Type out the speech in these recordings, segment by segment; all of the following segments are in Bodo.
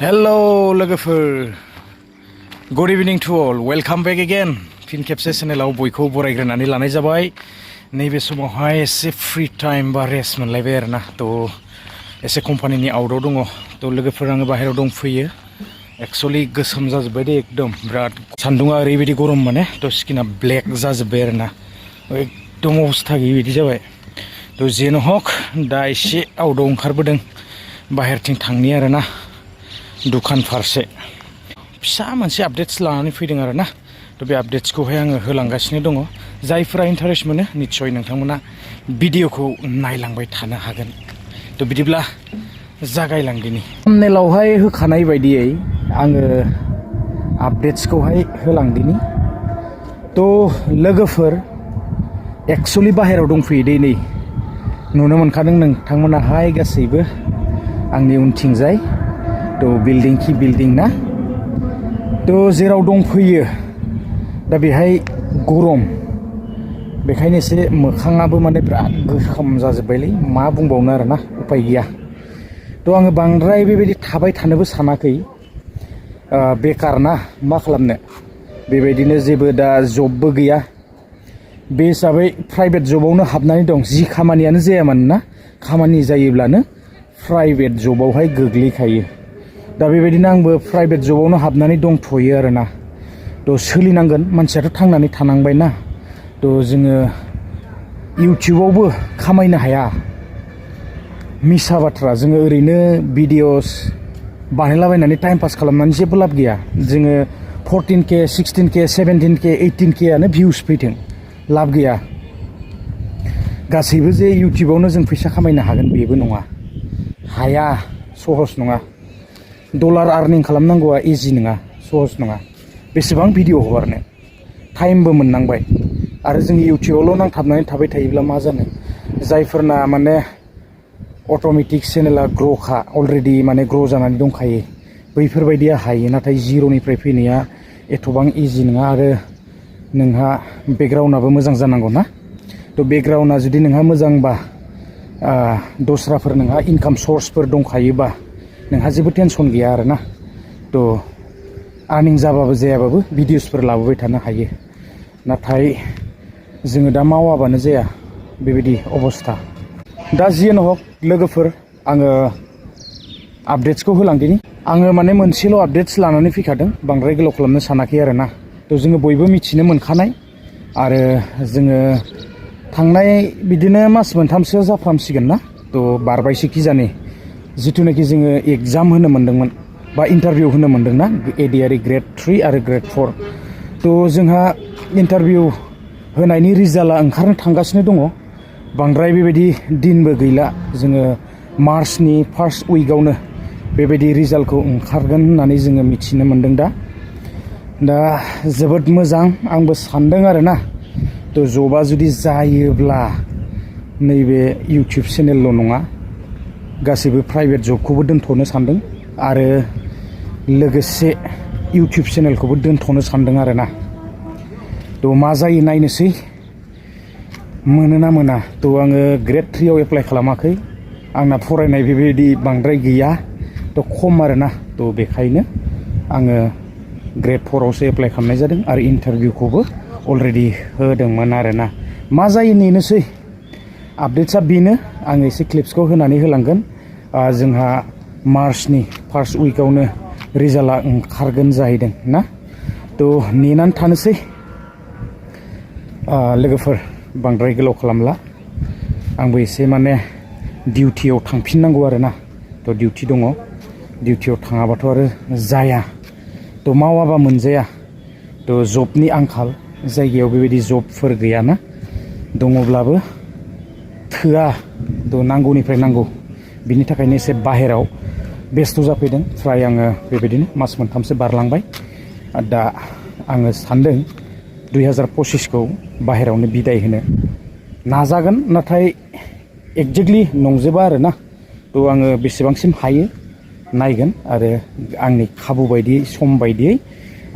Hello लोगोफोर Good evening to all welcome back again फिन खेबसे चेनेलाव बयखौ बरायग्रोनानै लानाय जाबाय नैबे समावहाय एसे फ्री टाइम बा रेस्ट मोनलायबाय आरोना तो एसे कम्पानिनि आउटआव दङ तो लोगोफोर आङो बाहेरायाव दंफैयो एक्चुअली गोसोम जाजोब्बाय दे एकदम बिराद सान्दुङा ओरैबायदि गरम माने तो स्किना ब्लेक जाजोब्बाय आरोना एकदम अबस्था गैयि बायदि जाबाय तो जेनो हक दा एसे आउटआव ओंखारबोदों बाहेरथिं थांनि आरोना दुखान फारसे फिसा मोनसे आपडेट्स लानानै फैदों आरोना तो बे आपडेट्सखौहाय आङो होलांगासिनो दङ जायफोरा इन्टारेस्ट मोनो निश्चय नोंथांमोना भिडिअखौ नायलांबाय थानो हागोन तो बिदिब्ला जागायलांदिनि थाम्बनेलावहाय होखानाय बायदियै आङो आपडेट्सखौहाय होलांदिनि तो लोगोफोर एक्चुअली बाहेरायाव दंफैयो दे नै नुनो मोनखादों नोंथांमोनाहाय गासैबो आंनि उनथिंजाय तो बिल्डिं की बिल्डिं ना तो जेराव दंफैयो दा बेहाय गरम बेखायनो एसे मोखाङाबो माने बिराद गोसोम जाजोब्बायलै मा बुंबावनो आरोना उपाय गैया तो आङो बांद्राय बेबायदि थाबाय थानोबो सानाखै बेकार ना मा खालामनो बेबायदिनो जेबो दा जबबो गैया बे हिसाबै प्राइभेट जबावनो हाबनानै दं जि खामानियानो जायामोन ना खामानि जायोब्लानो प्राइभेट जबावहाय गोग्लैखायो दा बेबायदिनो आंबो प्राइभेट जबावनो हाबनानै दंथ'यो आरोना तो सोलिनांगोन मानसियाथ' थांनानै थानांबाय ना तो जोङो इउटिउबावबो खामायनो हाया मिसा बाथ्रा जोङो ओरैनो भिडिअस बानायलाबायनानै टाइम पास खालामनानै जेबो लाब गैया जोङो 14K 16K 17K 18K आनो भिउस फैथों लाब गैया गासैबो जे इउटिउबावनो जों फैसा खामायनो हागोन बेबो नङा हाया सहस नङा डलार आर्निं खालामनांगौआ इजि नङा सहस नङा बेसेबां भिडिअ हगारनो टाइमबो मोननांबाय आरो जों इउटिउबावल' नांथाबनानै थाबाय थायोब्ला मा जानो जायफोरना माने अट'मेटिक चेनेला ग्र'खा अलरेडि माने ग्र' जानानै दंखायो बैफोरबायदिया हायो नाथाय जिर'निफ्राय फैनाया एथबां इजि नङा आरो नोंहा बेकग्राउन्डआबो मोजां जानांगौ ना तो बेकग्राउन्डआ जुदि नोंहा मोजांबा दस्राफोर नोंहा इनकाम सर्सफोर दंखायोबा नोंहा जेबो टेनसन गैया आरोना तो आर्निं जाबाबो जायाबाबो भिडिअसफोर लाबोबाय थानो हायो नाथाय जोङो दा मावाबानो जाया बेबायदि अबस्था दा जियानो हक लोगोफोर आङो आपडेट्सखौ होलांदिनि आङो माने मोनसेल' आपडेट्स लानानै फैखादों बांद्राय गोलाव खालामनो सानाखै आरोना तो जोङो बयबो मिथिनो मोनखानाय आरो जोङो थांनाय बिदिनो मास मोनथामसो जाफ्रामसिगोन ना तो बारबायसो कि जाने जिथुनाखि जोङो एग्जाम होनो मोन्दोंमोन बा इन्टारभिउ होनो मोन्दों ना ADRE ग्रेड 3 आरो ग्रेड 4 तो जोंहा इन्टारभिउ होनायनि रिजाल्टआ ओंखारनो थांगासिनो दङ बांद्राय बेबायदि दिनबो गैला जोङो मार्चनि फार्स्ट उइकआवनो बेबायदि रिजाल्टखौ ओंखारगोन होननानै जोङो मिथिनो मोन्दों दा जोबोद मोजां आंबो सानदों आरोना तो जबा जुदि जायोब्ला नैबे इउटिउब चेनेलल' नङा गासैबो प्राइभेट जबखौबो दोनथ'नो सानदों आरो लोगोसे इउटिउब चेनेलखौबो दोनथ'नो सानदों आरोना तो मा जायो नायनोसै मोनोना मोना तो आङो ग्रेड 3 आव एप्लाइ खालामाखै आंना फरायनाय बेबायदि बांद्राय गैया तो खम आरोना तो बेखायनो आङो ग्रेड 4 आवसो एप्लाइ खालामनाय जादों आरो इन्टारभिउखौबो अलरेडि होदोंमोन आरोना मा जायो नेनोसै आपडेट्सआ बेनो आं एसे क्लिप्सखौ होनानै होलांगोन जोंहा मार्चनि फार्स्ट उइकआवनो रिजाल्टआ ओंखारगोन जाहैदों ना तो नेनानै थानोसै लोगोफोर बांद्राय गोलाव खालामला आंबो एसे माने डिउटियाव थांफिननांगौ आरोना तो डिउटि दङ डिउटियाव थाङाबाथ' आरो जाया तो मावाबा मोनजाया तो जबनि आंखाल जायगायाव बेबायदि जबफोर गैयाना दङब्लाबो थोआ तो नांगौनिफ्राय नांगौ बिनि थाखायनो एसे बाहेराव बेस्थ' जाफैदों फ्राय आङो बेबायदिनो मास मोनथामसो बारलांबाय दा आङो सानदों 2025खौ बाहेरावनो बिदाय होनो नाजागोन नाथाय एक्जेक्टलि नंजोबा आरोना तो आङो बेसेबांसिम हायो नायगोन आरो आंनि खाबु बायदियै सम बायदियै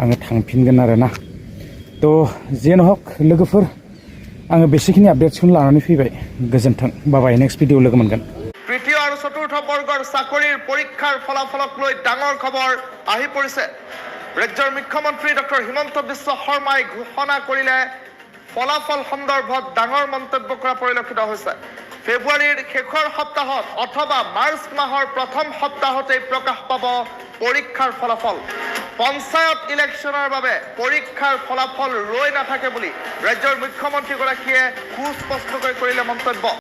आङो थांफिनगोन आरोना तो जेन हक लोगोफोर आङो बेसेखिनि आपडेट्सखौनो लानानै फैबाय गोजोन्थों बाबाय नेक्स्ट भिडिअ लोगो मोनगोन তৃতীয় আৰু চতুৰ্থ বৰ্গৰ চাকৰিৰ পৰীক্ষাৰ ফলাফলক লৈ ডাঙৰ খবৰ আহি পৰিছে। ৰাজ্যৰ মুখ্যমন্ত্ৰী ডক্টৰ হিমন্ত বিশ্ব শৰ্মাই ঘোষণা কৰিলে ফলাফল সন্দৰ্ভত ডাঙৰ মন্তব্য কৰা পৰিলক্ষিত হৈছে। ফেব্ৰুৱাৰীৰ শেষৰ সপ্তাহত অথবা মাৰ্চ মাহৰ প্ৰথম সপ্তাহতেই প্ৰকাশ পাব পৰীক্ষাৰ ফলাফল। পঞ্চায়ত ইলেকশ্যনৰ বাবে পৰীক্ষাৰ ফলাফল ৰৈ নাথাকে বুলি ৰাজ্যৰ মুখ্যমন্ত্ৰীগৰাকীয়ে সুস্পষ্টকৈ কৰিলে মন্তব্য।